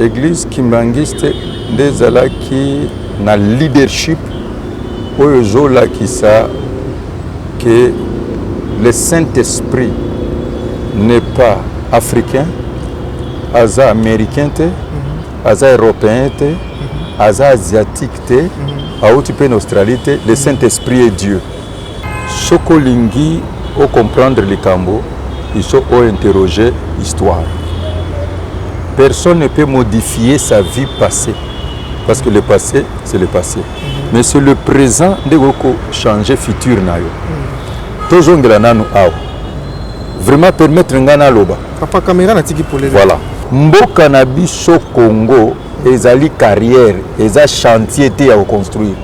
Église kimbanguiste nde ezalaki na leadership oyo ezolakisa que le Saint-Esprit n'est pas africain, aza américain te, aza européen te, aza asiatique te, auti mpe na Australie te. Le Saint-Esprit est Dieu. Soki olingi ocomprendre likambo, il faut ointerroger histoire. Personne ne peut modifier sa vie passée parce que le passé, c'est le passé, mais c'est le présent nde changer futur na yo. Tozongela nanu awa, vraiment permettre ngai naloba. Papa, caméra natiki polele. Voilà, mboka na biso Congo ezali carrière, eza chantier te ya koconstruire,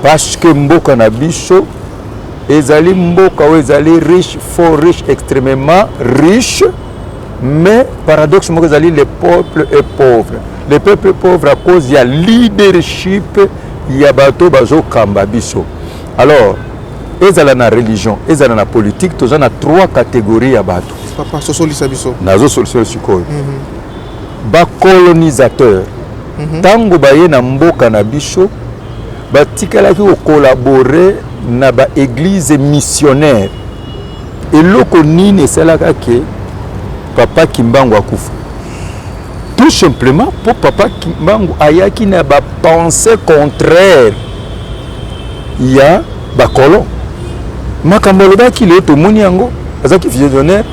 parce que mboka na biso ezali mboka oyo ezali riche, fort riche, extrêmement riche. Mais paradoxe moko ezali, le peuple est pauvre. Le peuple est pauvre à cause ya leadership ya bato bazokamba biso. Alors, ezala na religion, ezala na politique, toza na trois catégories ya bato. Papa, sosolisa biso. Nazosolisa sikoyo. Bacolonisateur, ntango baye na mboka na biso, batikalaki kocollaborer na baéglise missionnaire. Eloko nini esalaka ke papa Kimbangu akufa? Tout simplement mpo papa Kimbangu ayaki na bapensée contraire ya bacolon. Makambo alobaki, lelo tomoni yango. Azalaki visionnaire.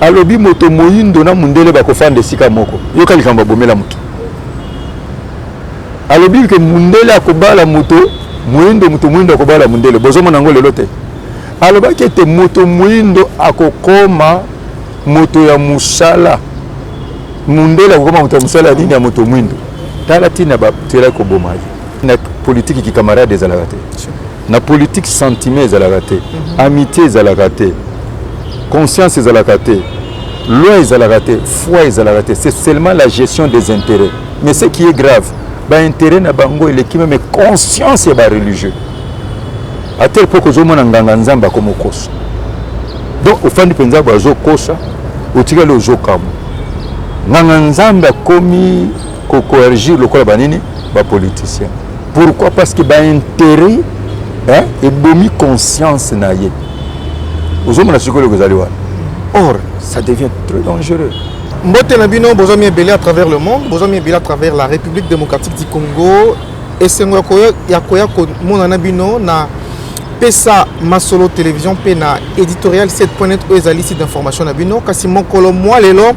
Alobi moto moyindo na mundele bakofanda esika moko. Yoka likambo abomela moto. Alobi ke mundele akobala moto moyindo, moto moyindo akobala mundele. Bozomona yango lelo te. Alobaki ete moto moyindo akokoma moto ya mosala, mundele akokoma moto ya mosala ya nini? Ya moto mwindo. Tala ntina batelaki koboma ye. Na politike, kikamarade ezalaka te. Na politike, sentiment ezalaka te, amitié ezalaka te, conscience ezalaka te, loi ezalaka te, foi ezalaka te. C'est seulement la gestion des intérêts. Mais ce qui est grave, baintérêt na bango eleki même conscience ya bareligieux, à tel point kozomona nganga Nzambe akomokosa. Donc ofandi mpenza, bazokosa, otikali ozokamwa. Nganga Nzambe akomi kocoagir lokola banini, bapoliticien. Pourquoi? Parce que baintérêt ebomi conscience na ye. Ozomona sikoyo eloko ezali wana. Or ça devient très dangereux. Mbote na bino, bozwami ebele à travers le monde, bozwami ebele à travers la République démocratique du Congo. Esengo ya koya komona na bino na Pesa Masolo Télévision mpe na Éditorial 7.net oyo ezali site d'information na bino. Kasi mokolo mwa lelo,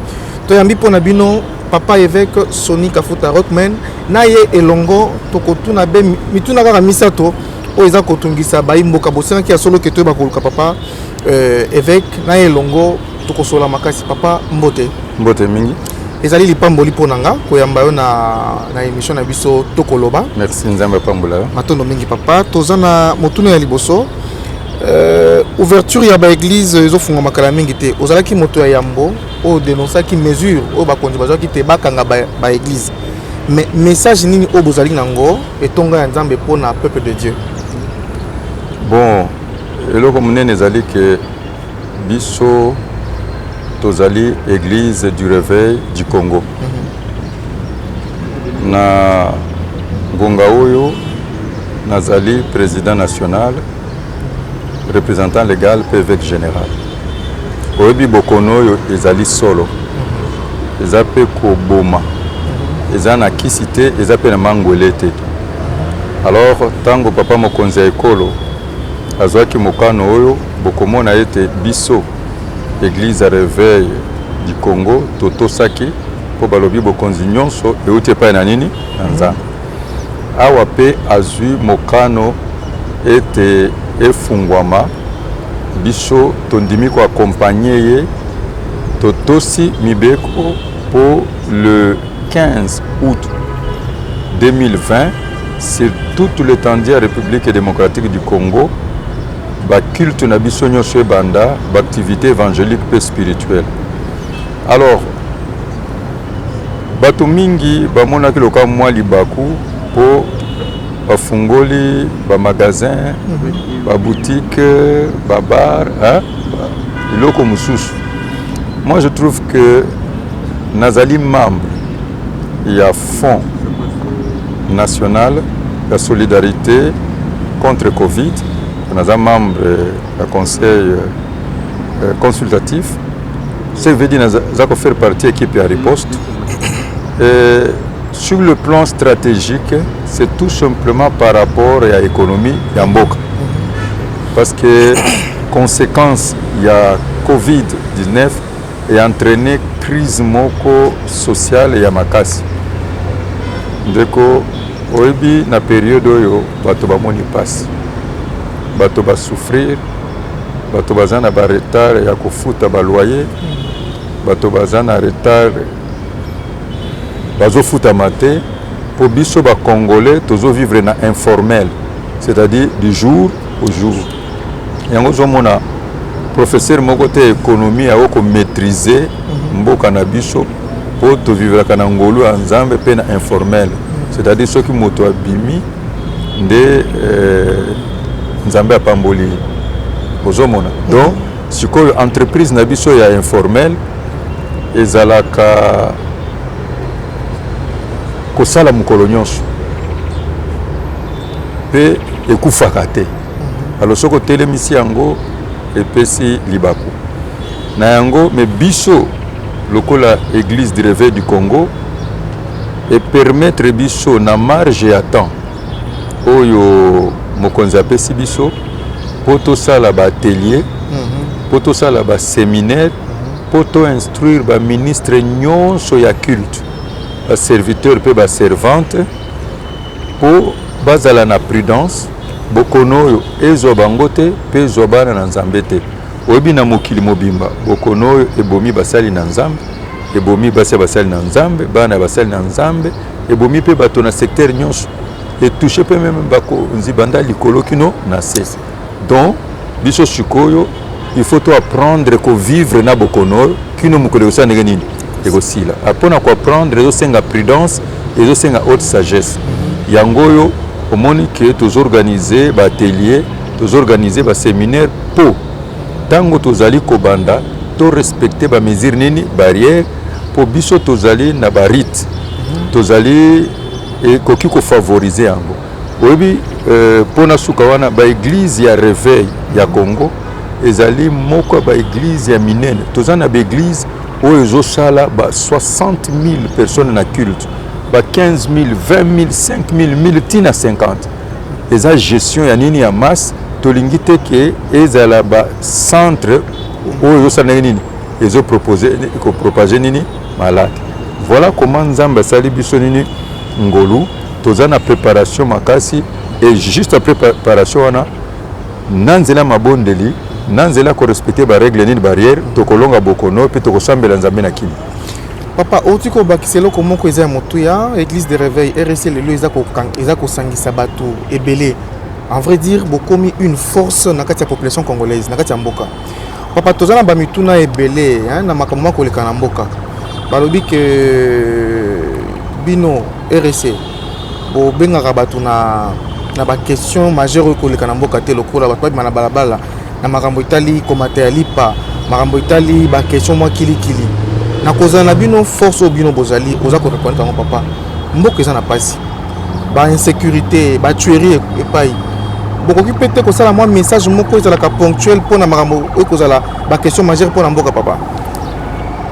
toyambi mpo na bino papa évêque Sony Kafuta Rockman. Na ye elongo, tokotuna be mituna kaka misato oyo eza kotungisa bayi mboka. Bosengaki ya solo ke toyeba koluka papa évêque. Na ye elongo, tokosola makasi. Papa, mbote. Mbote mingi. Ezali lipamboli mpo na nga koyamba yo na émission na biso Tokoloba. Merci, Nzambe apambola yo. Matondo mingi, papa. Toza na motuna ya liboso. Ouverture ya baéglise ezofungwama kala mingi te. Ozalaki moto ya yambo oyo dénonçaki mesure oyo bakonzi bazwaki te bakanga baéglise. Mais message nini oyo bozali nango, etonga ya Nzambe, mpona peuple de Dieu? Bon, eloko monene ezali ke biso tozali Église du Réveil du Congo. Na ngonga oyo, nazali président national, représentant légal mpe évêque général. Oyebi, bokono oyo ezali solo, eza mpe koboma, eza na kisi te, eza mpe na mangwele te. Alors, ntango papa mokonzi ya ekolo azwaki mokano oyo, bokomona ete biso, Église ya Réveil du Congo, totosaki. Mpo balobi bokonzi nyonso euti epai na nini? Na Nzambe. Awa mpe azwi mokano ete efungwama, biso tondimi ko accompagner ye, totosi mibeko mpo le 15 août 2020 sur toute l'étendue ya République démocratique du Congo ba culte na biso nyonso ebanda, ba activité évangélique mpe spirituelle. Alors bato mingi bamonaki lokola mwa libaku mpo bafungoli bamagasin, baboutique, babar, hein, biloko mosusu. Moi je trouve que nazali membre ya Fonds national ya solidarité contre Covid, naza membre ya conseil consultatif, ce veut dire naza kofaire partie équipe ya riposte. Et sur le plan stratégique, c'est tout simplement par rapport à l'économie ya mboka, parce que conséquence ya Covid-19 entraîné crise moko sociale ya makasi. Ndeko, oyebi, na période oyo bato bamoni mpasi, bato basouffrir, bato baza na baretard ya kofuta baloyer, bato baza na retard, bazofutama te, mpo biso bacongolais tozovivre na informel, c'est-à-dire du jour au jour. Yango ozomona professeur moko te économie akoki komaîtriser mboka na biso, mpo tovivraka na ngolu ya Nzambe mpe na informel, c'est-à-dire soki moto abimi nde Nzambe apamboli ye. Ozomona, donc sikoyo entreprise na biso ya informel ezalaka kosala mokolo nyonso mpe ekufaka te. Alors soki otelemisi yango, epesi libaku na yango. Me biso lokola Église du Réveil du Congo, epermettre biso na marge ya temps oyo mokonzi apesi biso mpo tosala baatelier, mpo tosala baséminaire, mpo toinstruire baministre nyonso ya culte, baserviteur mpe baservante, mpo bazala na prudence. Bokono oyo ezwa bango te mpe ezwa bana na Nzambe te. Oyebi, na mokili mobimba bokono oyo ebomi basali na Nzambe, ebomi basi ya basali na Nzambe, bana ya basali na Nzambe, ebomi mpe bato na secteur nyonso, etouche mpe même bakonzi banda likolo kino na se. Donc biso sikoyo il faut to apprendre kovivre na bokono oyo kino mokolo ekosala ndenge nini, ekosila. Mpona koapprendre ezosenga prudence, ezosenga haute sagesse. Yango oyo omoni ke tozoorganize baatelier, tozoorganize baséminaire, mpo ntango tozali kobanda torespecte bamesure nini, barrière, mpo biso tozali na barite, tozali ekoki kofavorize yango. Oyebi, mpona suka wana, baeglise ya Réveil ya Congo ezali moko ya baeglise ya minene. Toza na baeglise oyo ezosala ba 60 000 personnes na culte, ba 15 000, 20 000, 5 000, 1000 ntina 50. Eza gestion ya nini, ya masse. Tolingi te ke ezala bacentre oyo ezosala ndenge nini, ezopropose kopropage nini, malade. Voilà comment Nzambe asali biso nini, ngolu. Toza na préparation makasi et juste après préparation wana, na nzela mabondeli, na nzela korespecte barègle nini, barrière, tokolonga bokono mpe tokosambela Nzambe na kimia. Papa, outi kobakisa eloko moko eza ya motuya. Église de Réveil RC lelo eza kosangisa bato ebele. En vrai dire, bokomi une force na kati ya population congolaise, na kati ya mboka. Papa, toza na bamituna ebele, hein, na makambo moko koleka na mboka. Balobi ke bino RC bobengaka bato na baquestion majeure oyo koleka na mboka te, lokola bato babima na balabala na makambo etali komata ya lipa, makambo etali baquestion mwa kilikili. Na kozala na bino, force oyo bino bozali, oza koreconnaître yango. Papa, mboka eza na mpasi, bainsécurité, batuerie epai, bokoki mpe te kosala mwa message moko ezalaka ponctuel mpona makambo oyo kozala baquestion majeure mpona mboka, papa?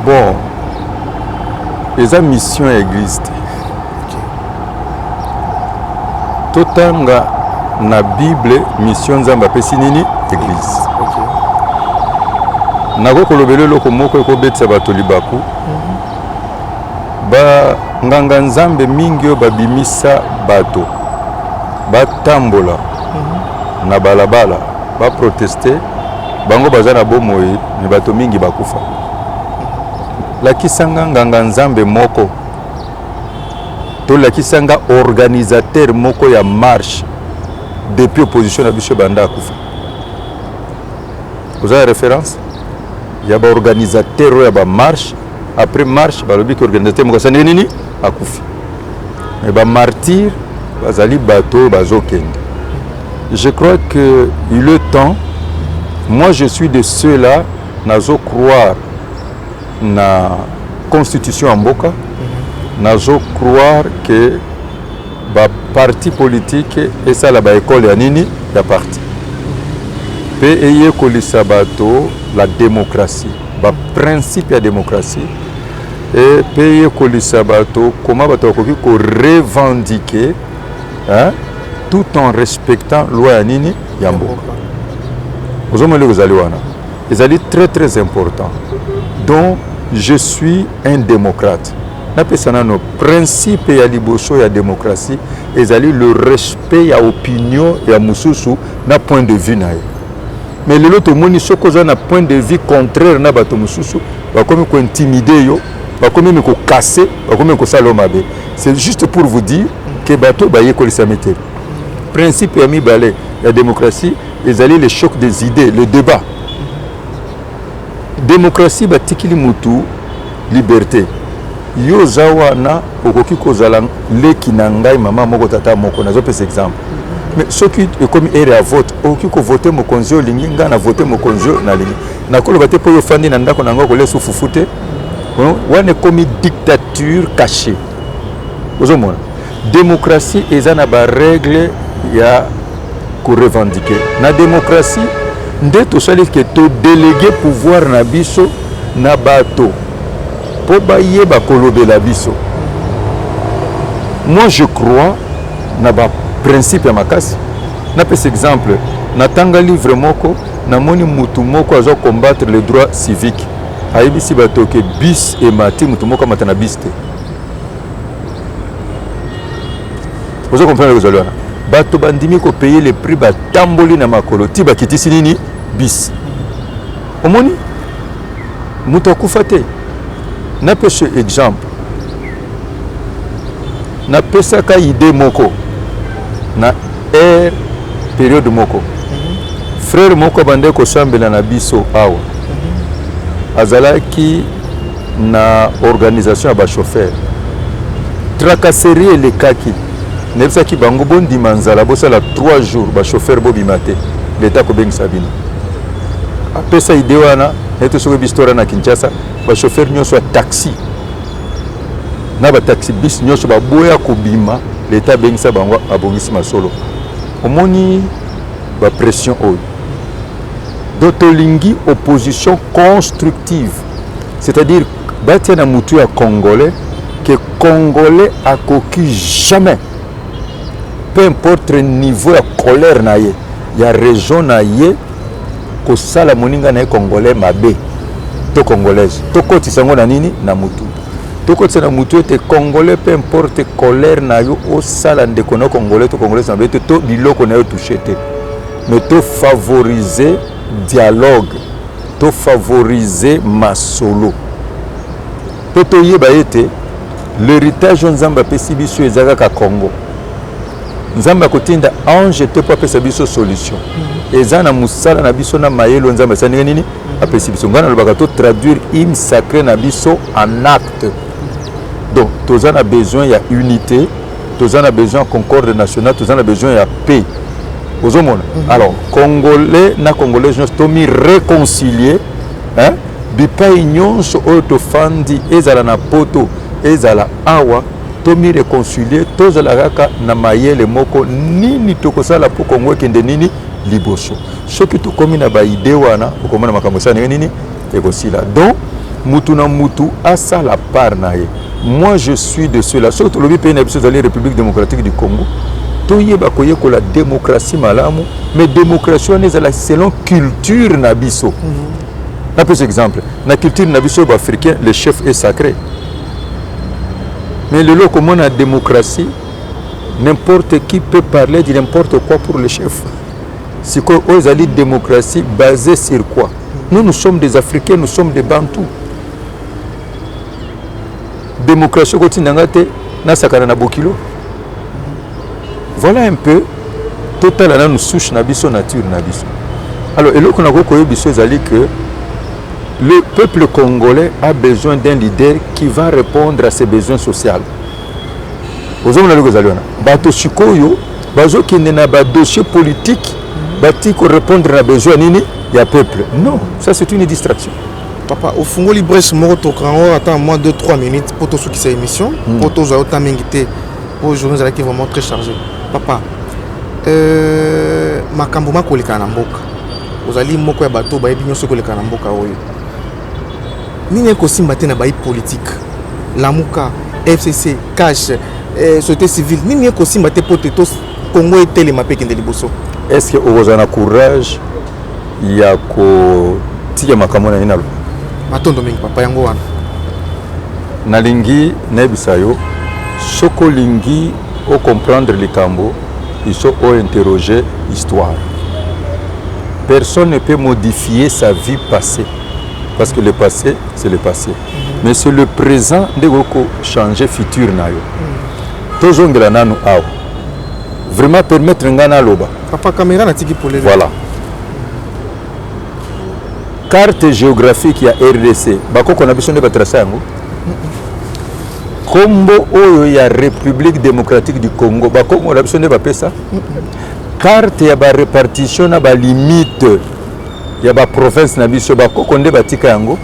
Bon, eza mission ya église te. Totanga na Bible mission Nzambe apesi nini église. Nakoki kolobela eloko moko ekobetisa bato libaku. Banganga Nzambe mingi oyo babimisa bato batambola na balabala, baproteste, bango baza na bomoi, me bato mingi bakufa. Lakisa nga nganga Nzambe moko to lakisa nga organisateur moko ya marche depuis opposition na biso ebanda akufa. Oza ya référence ya baorganisateur oyo ya bamarche? Après marche, balobi ke organisateur moko asali nini? Akufi. Mais bamartyr bazali bato oyo bazokende. Je crois que il est temps. Moi, je suis de ceux-là, nazo croire na constitution ya mboka, nazo croire que baparti politique esala baekole ya nini, ya parti, mpe eyekolisa bato la démocratie, baprincipe ya démocratie, e mpe eyekolisa bato koma bato bakoki korevendiquer, hein, tout en respectant loi ya nini, ya mboka. Ozomona eloko ezali wana, ezali très très important. Donc je suis un démocrate. Napesa nano principe ya liboso ya démocratie: ezali le respect ya opinion ya mosusu na point de vue na ye. Mais lelo tomoni, soki oza na point de vue contraire na bato mosusu, bakomi kointimider yo, bakomi mi kocasser, bakomi kosala yo mabe. C'est juste pour vous dire ke bato bayekolisami te. Principe ya mibale ya démocratie ezali le choc des idées, le débat. Démocratie batikili mutu liberté. Yo oza wana, okoki kozala leki na ngai, mama moko, tata moko, nazopesa exemple. Mais soki ekomi heure ya vote, okoki kovote mokonzi oyo olingi, ngai na vote mokonzi oyo nalingi. Nakoloba te mpo oyo ofandi na ndako na ngai kolesa fufu te. Wana ekomi dictature cachée. Ozomona, démocratie eza na barègle ya korevendiquer. Na démocratie nde tosali ke todéléguer pouvoir na biso na bato mpo bayeba kolobela biso. Moi, je crois na baprincipe ya makasi. Napesa exemple: natanga livre moko, namoni mutu moko aza combattre le droit civique, ayebisi bato ke bus emati, mutu moko amata na bus te. Oza comprendre? Kozali wana, bato bandimi kopayer le prix, batamboli na makolo ti bakitisi nini, bus. Omoni, moto akufa te. Napesa exemple: napesaka idée moko na aire période moko, frère moko abandaki kosambela na biso awa, azalaki na organisation ya bachauffeur. Tracasserie elekaki, nayebisaki bango: bondima nzala, bosala 3 jours, bachauffeur bobima te, leta kobengisa bino. Apesa idée wana nete soki biso tora na Kinshasa, bachauffeur nyonso ya taxi na bataxi bus nyonso baboya kobima, leta abengisa bango, abongisi masolo. Omoni bapression oyo? Donc tolingi opposition constructive, c'est-à-dire batia na mutu ya Congolais ke Congolais akoki jamais, peu importe niveau ya colère na ye, ya raison na ye, kosala moninga na ye Congolais mabe to Congolaise. Tokotisa yango na nini, na mutu. Tokotisa na mutu ete Congolais, peu importe colère na yo, osala ndeko na yo Congolais to Congolaise mabe te, to biloko na yo touche te. Mais tofavoriser dialogue, tofavoriser masolo, mpo toyeba ete l'héritage oyo Nzambe apesi biso eza kaka Congo. Nzambe akotinda ange te mpo apesa biso solution. Eza na mosala na biso na mayele oyo Nzambe asali ndenge nini, apesi biso. Ngai nalobaka totraduire hymne sacré na biso en acte. Donc toza na besoin ya unité, toza na besoin ya concorde nationale, toza na besoin ya paix. Ozomona? Alors Congolais na Congolaise nyonso, tomi réconcilier, hein? Bipai nyonso oyo tofandi, ezala na Poto, ezala awa, tomi réconcilier, tozala kaka na mayele moko: nini tokosala mpo Kongo ekende nini, liboso. Soki tokómi na baidée wana, okomona makambo esala ndenge nini, ekosila. Donc mutu na mutu asala part na ye. Moi, je suis de ceux-là: soki tolobi mpe na biso ezali République démocratique du Congo, toyeba koyekola démocratie malamu, mais démocratie wana ezala selon culture na biso. Napesa exemple: na culture na biso oyo baafricain, le chef est sacré. Mais lelo okomona démocratie, n'importe qui peut parler de n'importe quoi pour le chef. Sikoyo oyo ezali démocratie basée sur quoi? Nous, nous sommes des Africains, nous sommes des Bantous. Démocratie okotinda nga te nasakana na bokilo. Voilà un peu. Totala nanu souche na biso, nature na biso. Alors eloko nakoki koyebi biso ezali que le peuple congolais a besoin d'un leader qui va répondre à ses besoins sociaux. Ozomona eloko ezali wana, bato sikoyo bazokende na badossier politique, bati korépondre na besoin nini ya peuple. Non, ça c'est une distraction. Papa, ofungoli brèche moko, tokango ata moins 2 3 minutes mpo tosukisa émission, mpo tozwa yo ta mingi te, mpo journée ezalaki vraiment très chargé. Papa, makambo makoleka na mboka, ozali moko ya bato bayebi nyonso ekoleka na mboka oyo. Nini ekosimba te na bayi politique, Lamuka, FCC, CACH, société civile? Nini ekosimba te mpo te to Kongo etelema mpe ekende liboso? Est ce que okozala na courage ya kotika makambo na ye naloba? Matondo mingi, papa. Yango wana. Nalingi nayebisa yo, soki olingi ocomprendre likambo, il faut ointerroger histoire. Personne ne peut modifier sa vie passée, parce que le passé, c'est le passé, mais c'est le présent nde kochanger futur na yo. Tozongela nanu awa, vraiment permettre ngai naloba. Papa, caméra natiki polele. Voilà, carte géographique ya RDC, bakoko na biso nde batracer yango. Nkombo oyo ya République démocratique du Congo, bakoko na biso nde bapesa. Carte ya barépartition na balimite ya baprovince na biso, bakoko nde batika yango.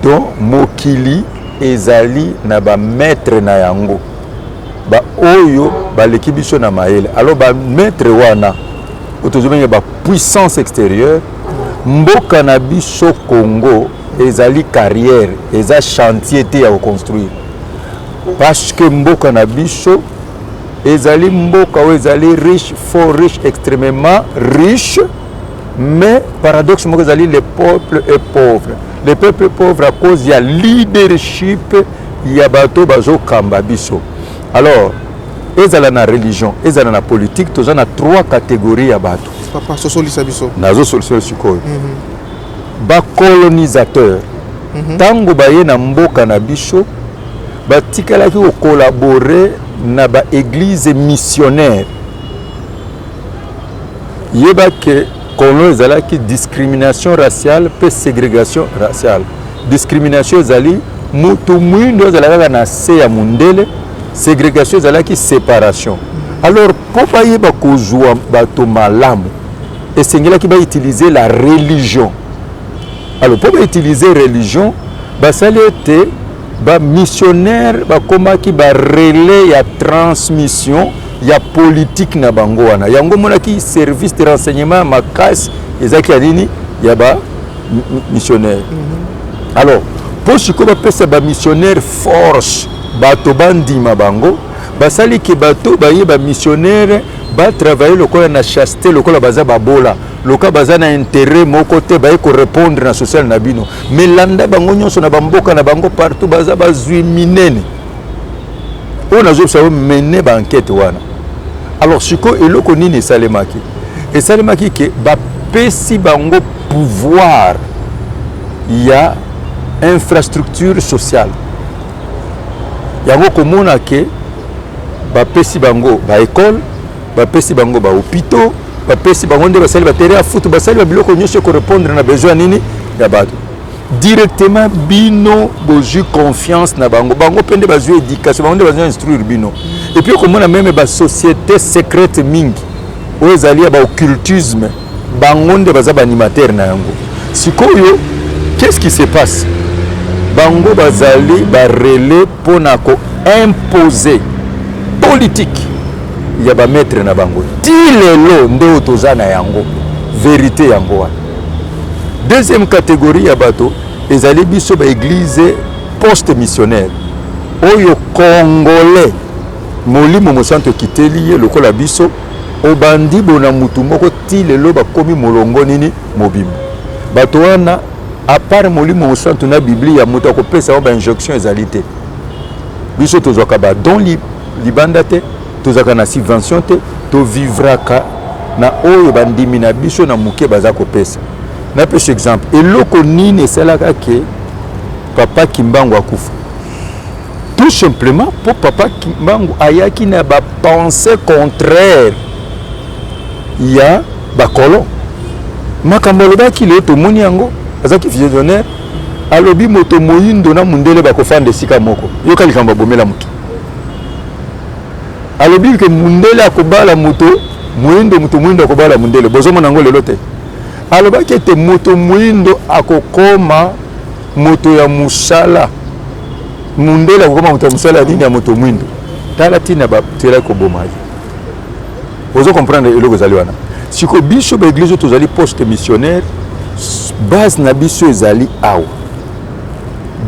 Donc mokili ezali na bamaître na yango, baoyo baleki biso na mayele. Alors bamaître wana oyo tozobenga bapuissance extérieure, mboka na biso Congo ezali carrière, eza chantier te ya koconstruire, parce que mboka na biso ezali mboka oyo ezali riche, fort riche, extrêmement riche. Mais paradoxe moko ezali, le peuple est pauvre. Le peuple est pauvre à cause ya leadership ya bato bazokamba biso. Alors ezala na religion, ezala na politique, toza na trois catégories ya bato. Papa, sosolisa biso. Nazosolisa sikoyo. Bacolonisateur, ntango baye na mboka na biso, batikalaki kocollaborer na baéglise missionnaire. Yeba ke colon ezalaki discrimination raciale mpe ségrégation raciale. Discrimination ezali moto mwindo azala kaka na se ya mondele, ségrégation ezalaki séparation. Alors mpo bayeba kozwa bato malamu, esengelaki bautiliser la religion. Alors mpo bautiliser religion, basali ete bamissionnaire bakomaki barelais ya transmission ya politique na bango wana. Yango omonaki service de renseignement ya makasi ezalaki ya nini? Ya bamissionnaire. Alors mpo sikoyo bapesa bamissionnaire force, bato bandima bango, basaliki bato baye bamissionnaire batravailler lokola na chasteté, lokola baza babola, lokola baza na intérêt moko te, baye korépondre na social na bino. Mais landa bango nyonso na bamboka na bango partout, baza bazwi minene. Oyo nazobisa yo, mene baenquête wana. Alors sikoyo eloko nini esalemaki? Esalemaki ke bapesi bango pouvoir ya infrastructure sociale. Yango komona ke bapesi bango baécole, bapesi bango bahôpitaux, bapesi bango nde basali baterrain ya foot, basali babiloko nyonso ekorépondre na besoin nini ya bato directement. Bino bozwi confiance na bango, bango mpe nde bazwi éducation, bango nde bazwi instruire bino. Et puis okomona même basociété secrète mingi oyo ezali ya baoccultisme, bango nde baza baanimateur na yango. Sikoyo qu'est-ce qui se passe? Bango bazali barelais mpona koimposer politique ya bamaître na bango. Ti lelo nde oyo toza na yango, vérité yango wana. Deuxième catégorie ya bato ezali biso baéglise post missionnaire oyo congolais, Molimo Mosantu ekiteli ye lokola biso, obandi bona mutu moko, ti lelo bakomi molongo nini mobimba. Bato wana, à part Molimo Mosantu na Biblia, moto akopesa bango bainjonction ezali te. Biso tozwaka ba don libanda te, tozalaka na subvention te, tovivraka na oyo bandimi na biso na moke baza kopesa. Napesa exemple, eloko nini esalaka ke Papa Kimbangu akufa? Tout simplement mpo Papa Kimbangu ayaki na ba pensée contraire ya bacolon. Makambo alobaki lelo tomoni yango, azalaki visionnaire. Alobi moto moyindo na mundele bakofanda esika moko. Yoka likambo abomela moto. Alobi ke mundele akobala moto moyindo, moto moyindo akobala mundele. Bozomona yango lelo te. Alobaki ete moto moyindo akokoma moto ya mosala, mundele akokoma moto ya mosala ya nini? Ya moto mwindo. Tala ntina batelaki koboma ye. Ozo comprendre eloko ezali wana. Sikoyo biso ba église tozali poste missionnaire, base na biso ezali awa,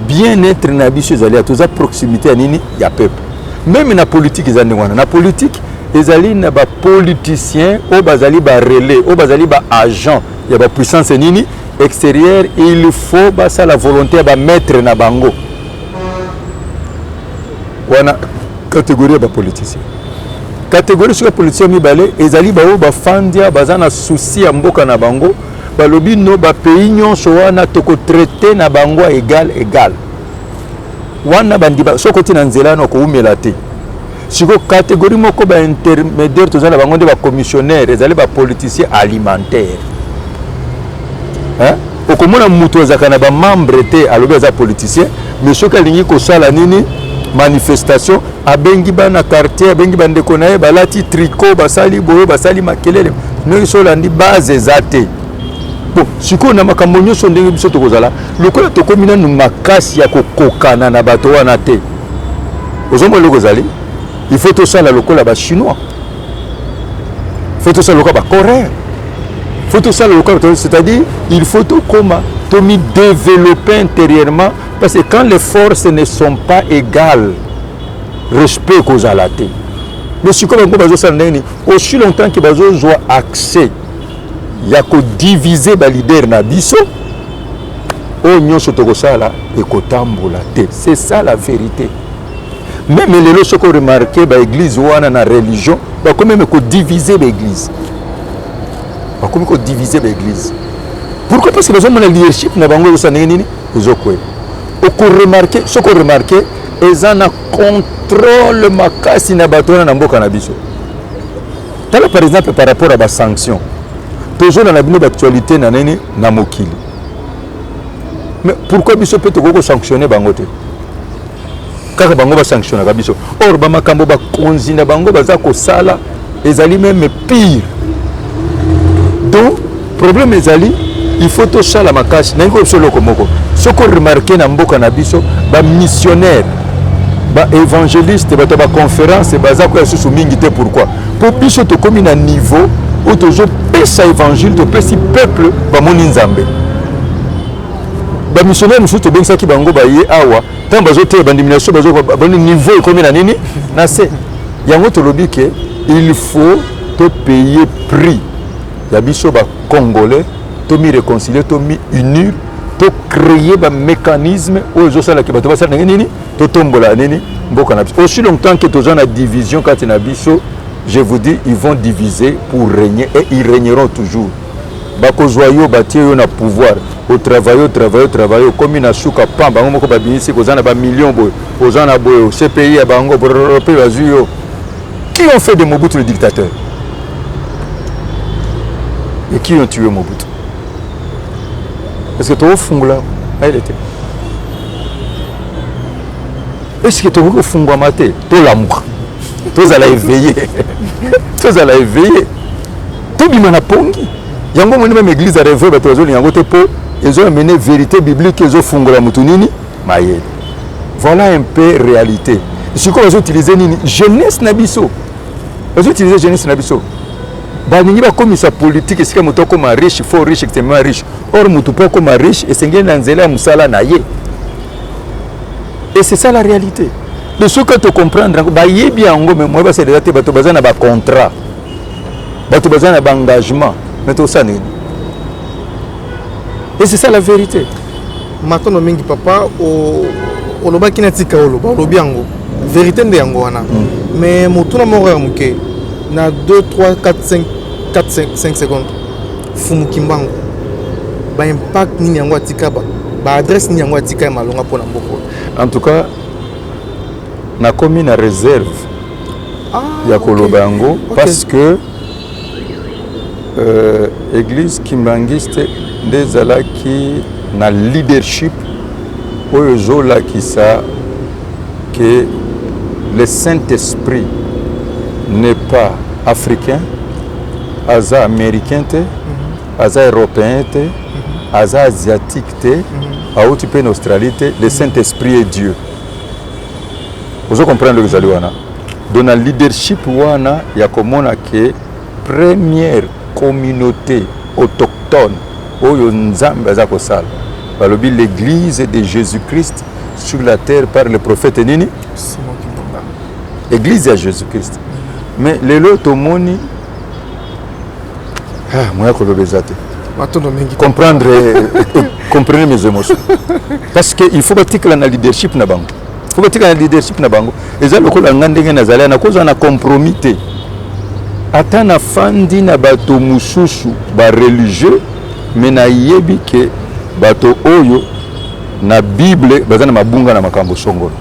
bien-être na biso ezali awa, toza proximité ya nini? Ya peuple. Même na politique eza ndenge wana. Na politique ezali na ba politiciens oyo bazali ba relais, oyo bazali ba agent ya ba puissance nini extérieure. Il faut basala volonté ya ba maître na bango. Wana catégorie ya ba politicien. Catégorie soki ya politicien mibale ezali baoyo bafandia, baza na souci ya mboka na bango, balobi no bapays nyonso wana tokotraite na bango égal égal. Wana bandima soki oti na nzela wana okoumela te. Sikoyo catégorie moko baintermédiaire toza na bango nde bacommissionnaire, ezali bapoliticien alimentaire, hein? Okomona moto azalaka na bamembre te, alobi aza politicien, mais soki alingi kosala nini, manifestation, abengi bana quartier, abengi bandeko na ye, balati tricot, basali boye, basali makelele, ndenge so olandi base eza te. Bon, sikoyo na makambo nyonso ndenge biso tokozala lokola tokomi nanu makasi ya kokokana na bato wana te. Ozomona eloko ezali, il faut tosala lokola bachinois, faut tosala lokola bacoréen, faut tosala lokola, c'est-à-dire il faut tokoma tomi développer intérieurement, parce que quand les forces ne sont pas égales, respect ekozala te. Mais sikoyo bango bazosala ndenge nini? Aussi longtemps ke bazozwa accès ya kodiviser baleader na biso, oyo nyonso tokosala ekotambola te. C'est ça la vérité. Même lelo soki oremarquer, baéglise wana na religion bakomi même kodiviser baéglise, bakomi kodiviser baéglise. Pourquoi? Parce que bazomona leadership na bango ezosala ndenge nini, ezokwela. Okoremarquer, soki oremarquer, eza na contrôle makasi na bato wana na mboka na biso. Tala par exemple par rapport à basanction, tozona na bino baactualité na nini na mokili. Mais pourquoi biso mpe tokoki kosanctionne bango te? Kaka bango basanctionnaka biso, or bamakambo bakonzi na bango baza kosala ezali même pire. Donc problème ezali, il faut tosala makasi. Nayebi koyebisa eloko moko, soki oremarquer, na mboka na biso bamissionnaire, baévangéliste, bato ya baconférence baza koya lisusu mingi te. Pourquoi? Mpo biso tokómi na niveau oyo tozopesa évangile, topesi peuple, bamoni Nzambe. Bamissionnaire mosusu tobengisaki bango, baye awa, ntango bazoteya bandimi na biso, bani niveau ekomi na nini, na se. Yango tolobi ke il faut topaye prix ya biso bacongolais, tomi réconcilier, tomi unir, tocréer bamécanisme oyo ezosalaki bato basala ndenge nini, totombola nini mboka na biso. Aussi longtemps que toza na division kati na biso, je vous dis, ils vont diviser pour régner et ils régneront toujours. Bakozwa yo, batie yo na pouvoir, otravaille, otravaille, otravaille, okomi na suka, pam, bango moko babimisi koza na bamillion boye, oza na boye, CPI ya bango mpe bazwi yo. Qui ont fait de Mobutu le dictateur et qui ont tué Mobutu? Est-ce que tokofungula mayele te? Est-ce que tokoki kofungwama te? Tolamuka, tozala éveillé, tozala éveillé, tobima na pongi. Yango moni même église ya réveil, bato bazolinga yango te, mpo ezoamene vérité biblique, ezofungola motu nini, mayele. Voilà un peu réalité. Sikoyo bazoutiliser nini? Jeunesse na biso. Bazoutiliser jeunesse na biso, balingi bakomisa politique esika moto akoma riche, fort riche, extrêmement riche. Or motu mpo akoma riche, esengeli na nzela ya mosala na ye, et c'est ça la réalité de soki tocomprendre yango. Bayebi yango, mais moye basalela te. Bato baza na bacontrat, bato baza na baengagement, mais tosala nini? Et c'est ça la vérité. Matono mingi, papa. Olobaki na tika oloba, olobi yango. Vérité nde yango wana. Mais motuna moko ya moke na 2, 3, 4, 5, 4, 5, 5 secondes: Fumu Kimbangu, baimpact nini yango atika, baadresse nini yango atika ya malonga mpona mboka oyo? En tout cas, nakomi na réserve ya koloba yango parce que église kimbanguiste nde ezalaki na leadership oyo ezolakisa que le Saint-Esprit n'est pas africain, aza américain te, aza européen te, aza asiatique te, auti mpe na Australie te. Le Saint-Esprit est Dieu. Ozo comprendre ezali wana. Donc na leadership wana ya komona ke première communauté autochtone oyo Nzambe aza kosala, balobi l'église de Jésus-Christ sur la terre par le prophète nini? Simon Kimbangu. Église ya Jésus-Christ. Mais lelo tomoni, ah, moya koloba eza te. Matondo mingi. Comprendre, comprenez mes émotions, parce que il faut batikala na leadership na bango, faut batikala na leadership na bango. Eza lokola nga ndenge nazali, nakozala na compromis te. Ata nafandi na bato mosusu bareligieux, mais nayebi ke bato oyo na Bible baza na mabunga na makambo songolo.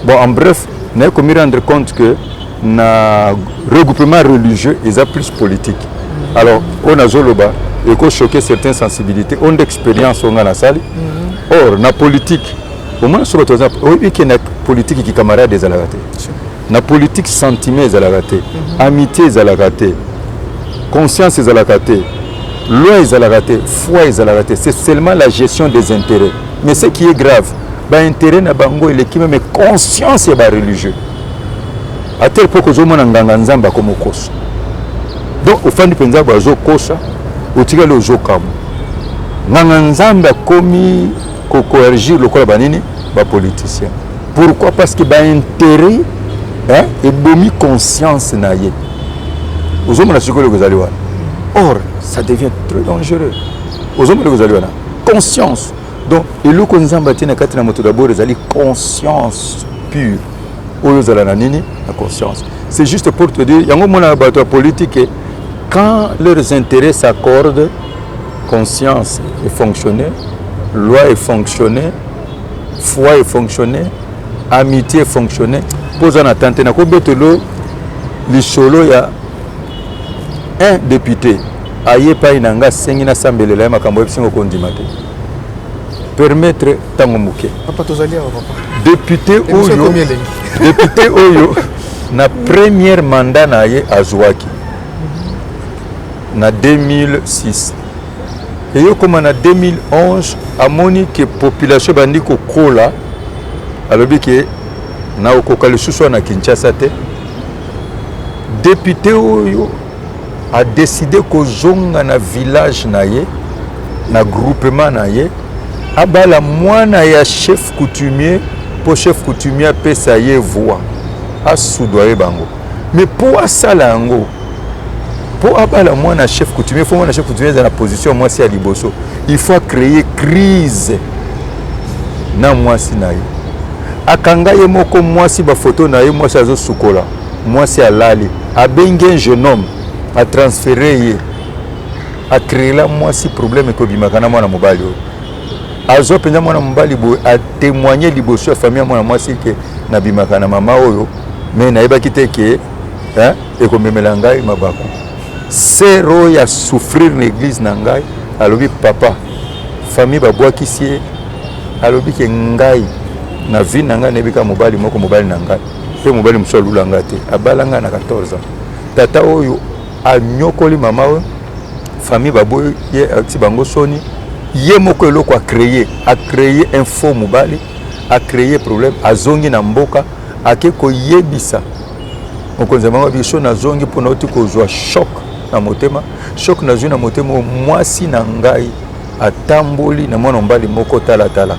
Bon, en bref, naye komi rendre compte que na regroupement religieux eza plus politique. Alors oyo nazoloba ekochoquer certaines sensibilités. Oyo nde expérience oyo nga nasali. Or na politique, omona so bato baza, oyebi ke na politique kikamarade ezalaka te, na politique sentiment ezalaka te, amitié ezalaka te, conscience ezalaka te, loi ezalaka te, foi ezalaka te. C'est seulement la gestion des intérêts. Mais ce qui est grave, baintérêt na bango eleki même conscience ya bareligieux, à tel point kozomona nganga Nzambe akomokosa. Donc ofandi mpenza boye, azokosa, otikali ozokamwa. Nganga Nzambe akomi kocoagir lokola banini, bapoliticien. Pourquoi? Parce que baintérêt, hein, ebomi conscience na ye. Ozomona sikoyo eloko ezali wana. Or ça devient très dangereux. Ozomona eloko ezali wana, conscience. Donc eloko Nzambe atie na kati na moto d'abord ezali conscience pure. Oyo ozala na nini? Na conscience. C'est juste pour te dire yango. Mona bato ya politique, quand leurs intérêts s'accordent, conscience est fonctionné, loi est fonctionné, foi est fonctionné, amitié est fonctionné. Mpo oza na tante, nakobetelo lisolo ya un député aye epai na nga, asengi nasambelela ye makambo. Oyebisinga okondima te, permettre ntango moke. Papa, tozali awa, papa. Député Émission oyo ekomi elengi. Député oyo, na première mandat na ye azwaki na 2006, eyokoma na 2011, amoni ke population ebandi kokola. Alobi ke nakokoka lisusu wana na Kinshasa te. Député oyo adécider kozonga na village na ye, na groupement na ye, abala mwana ya chef coutumier, mpo chef coutumier apesa ye voix, asoudoyer bango. Mais mpo asala yango, mpo abala mwana chef coutumier, faut mwana chef coutumier eza na position ya mwasi ya liboso. Il faut créer crise na mwasi na ye. Akanga ye moko mwasi, bafoto na ye, mwasi azosukola, mwasi alali. Abengi un jeune homme, atransférer ye, acréela mwasi problème ekobimaka na mwana mobali oyo. Azwa mpenza mwana mobali boye, atémoigner liboso ya famille ya mwana mwasi ke nabimaka na mama oyo, mais nayebaki te ke ekomemela ngai mabaku. Sœur oyo asouffrir na église na ngai alobi: "Papa, famille babwakisi ye." Alobi ke ngai na vie na ngai nayebi kaka mobali moko, mobali na ngai, mpe mobali mosusu alula ngai te. Abala ngai na 14 ans. Tata oyo anyokoli mama oyo, famille baboyi ye, akisi bango soni. Ye moko eloko acréer, acréer un faux mobali, acréer problème. Azongi na mboka, ake koyebisa mokonzi ya bango: "Biso nazongi mpona oti kozwa choc na motema, choc nazwi na motema oyo, mwasi na ngai atamboli na mwana mobali moko talatala."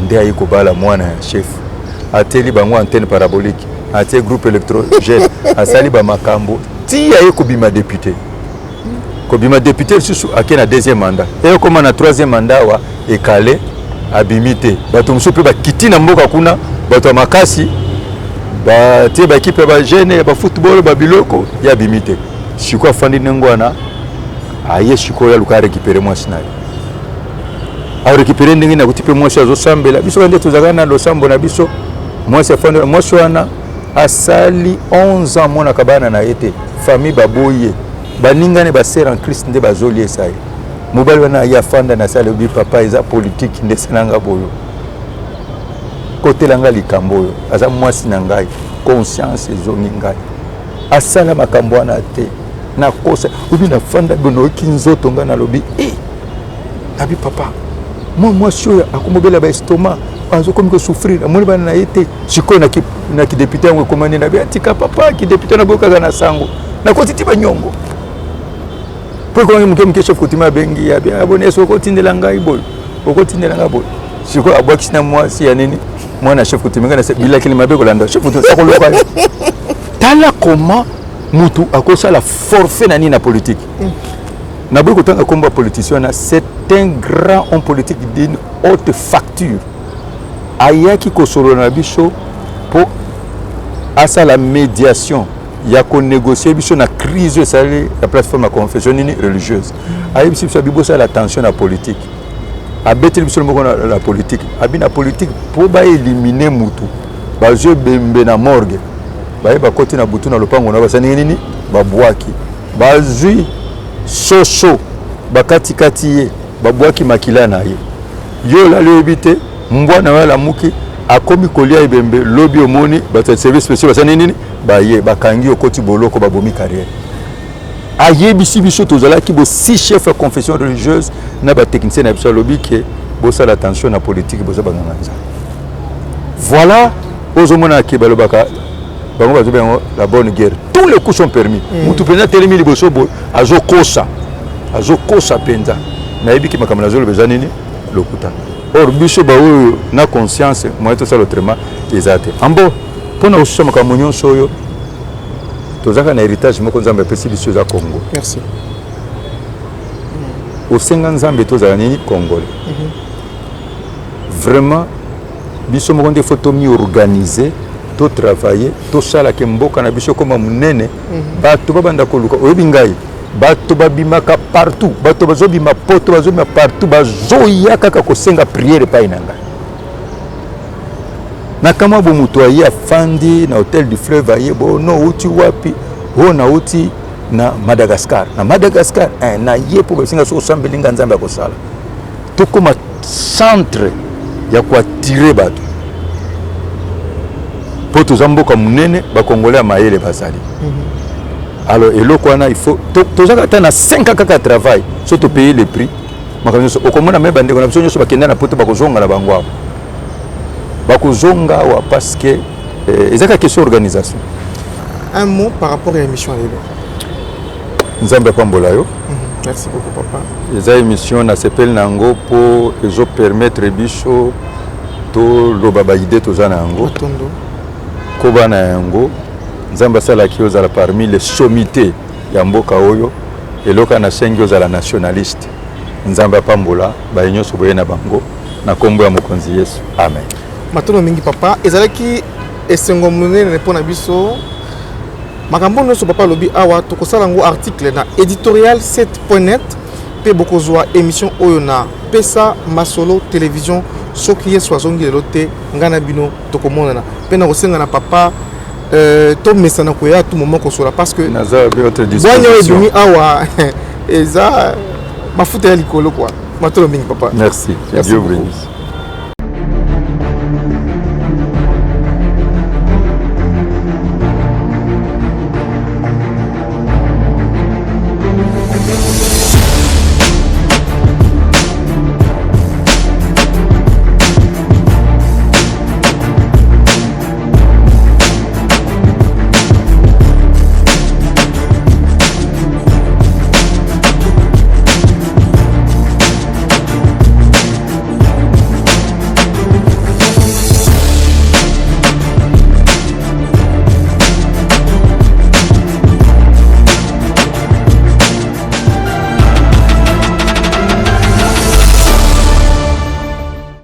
Nde ayi kobala mwana ya chef, ateli bango antenne parabolique, atie groupe électrogène, asali bamakambo ti aye kobima député. Kobima député lisusu, ake na deuxième mandat, eye koma na troisième mandat awa ekale. Abimi te. Bato mosusu mpe bakiti na mboka kuna, bato ya makasi batie baekipe ya bajeune ya bafootball, babiloko, ye abimi te. Sikoyo afandi ndenge wana, aye sikoyo aluka arécupérer mwasi na ye. Arécupérer ndenge nakuti mpe mwasi azosambela. Biso kaka nde tozalaka na losambo na biso. Mwasi afandi, mwasi wana asali 11 ans amonaka bana na ye te. Famille baboyi ye, baningani, basœurs en Christ nde bazoliesa ye. Mobali wana aye afanda na sala, alobi: "Papa, eza politike nde esalanga boyo, kotelanga likambo oyo. Aza mwasi na ngai, conscience ezongi ngai, asala makambo wana te, nakosa obi." Nafanda boye, nayoki nzoto ngai, nalobi e nabi: "Papa, mwa mwasi oyo akomobela baestomac, azokomi kosouffrir, amoni bana na ye te." Sikoyo na kidéputé yango ekomani, nabi: "Atika papa kidéputé." Naboyi kaka na sango, nakoti ti banyongo mpo ekomaki moke moke. Chef coutumier abengi, abi: "Aboni ese okotindela ngai boye, okotindela ngai boye." Sikoyo abwakisi na mwasi ya nini, mwana chef coutumier. Ngai bilakeli mabe kolanda chef coutumier, akoloka yo. Tala comment mutu akosala forfait na nini na politique. Naboyi kotanga nkombo ya politicien wana, c'est un grand homme politique d'une haute facture. Ayaki kosolola na biso mpo asala médiation ya konégocier biso na crise oyo esali ya plateforme ya confession nini religieuse. Ayebisi biso, abi: "Bosala attention na politique." Abeteli biso moko na politique, abi: "Na politique, mpo baéliminer mutu, bazwi ebembe na morgue, baye bakoti na butu na lopango na basali ndenge nini, babwaki, bazwi soso, bakatikati ye, babwaki makila na ye. Yo olali, oyebi te, mbwa na yo alamuki, akomi kolia ebembe. Lobi omoni bato ya service spécial basali nini, baye bakangi, okoti boloko, babomi carrière." Ayebisi biso, tozalaki bo six chef ya confession religieuse na batechnicien na biso. Alobi ke: "Bosala attention na politique, boza banganga Nzambe." Voilà, ozomona ke balobaka bango, bazobenga yango la bonne guerre, tous les coups sont permis. Mutu mpenza atelemi liboso boye, azokosa, azokosa mpenza. Nayebi ke makambo nazoloba eza nini, lokuta. Or biso baoyo na conscience, moyen tosala autrement eza te. Ambo mpona kosusa makambo nyonso oyo, tozalaka na héritage moko Nzambe apesi biso, eza Congo. Merci. Osenga Nzambe tozala nini, Congolais. Vraiment, biso moko nde faut tomiorganiser, totravailler, tosalaka mboka na biso ekoma monene. Bato babanda koluka. Oyebi ngai, bato babimaka partout, bato bazobima poto, bazobima partout, bazoya kaka kosenga prière epai na ngai. Na kamwa bo, moto aye, afandi na Hôtel du Fleuve, aye bo: "No, outi wapi?" "Oyo nauti na Madagascar." "Na Madagascar?" "Eh, na ye mpo basinga soki osambeli nga, Nzambe akosala." Tokóma centre ya koattirer bato, mpo toza mboka monene, bakongolais ya mayele bazali. Alors eloko wana, il faut tozaka ata na 5 ans kaka travail, so topaye le prix, makambo nyonso okomona. Me bandeko na biso nyonso bakenda na poto, bakozonga na bango awa, bakozonga awa, parce que eza kaka question organisation. Un mot par rapport à l'émission ya lelo. Nzambe apambola yo. Merci beaucoup, papa. Eza émission nasepeli na yango mpo ezopermettre biso toloba baidées toza na yango. Matondo. Koba na yango, Nzambe asalaki ozala parmi les sommités ya mboka oyo. Eloko nasengi, ozala nationaliste. Nzambe apambola baye nyonso boye na bango na nkombo ya Mokonzi Yesu, amen. Matondo mingi, papa. Ezalaki esengo monene mpo na biso. Makambo nyonso papa alobi awa, tokosala yango article na éditorial 7.net, mpe bokozwa émission oyo na Pesa Masolo Télévision. Soki Yesu azongi lelo te, ngai na bino tokomonana mpe na kosenga na papa tomesana koya tout moment kosola, parce que Naza à votre bwanya oyo disposition. Ebimi awa eza mafuta ya likolo, quoi. Matondo mingi, papa. Merci. Merci Dieu beaucoup. bénisse.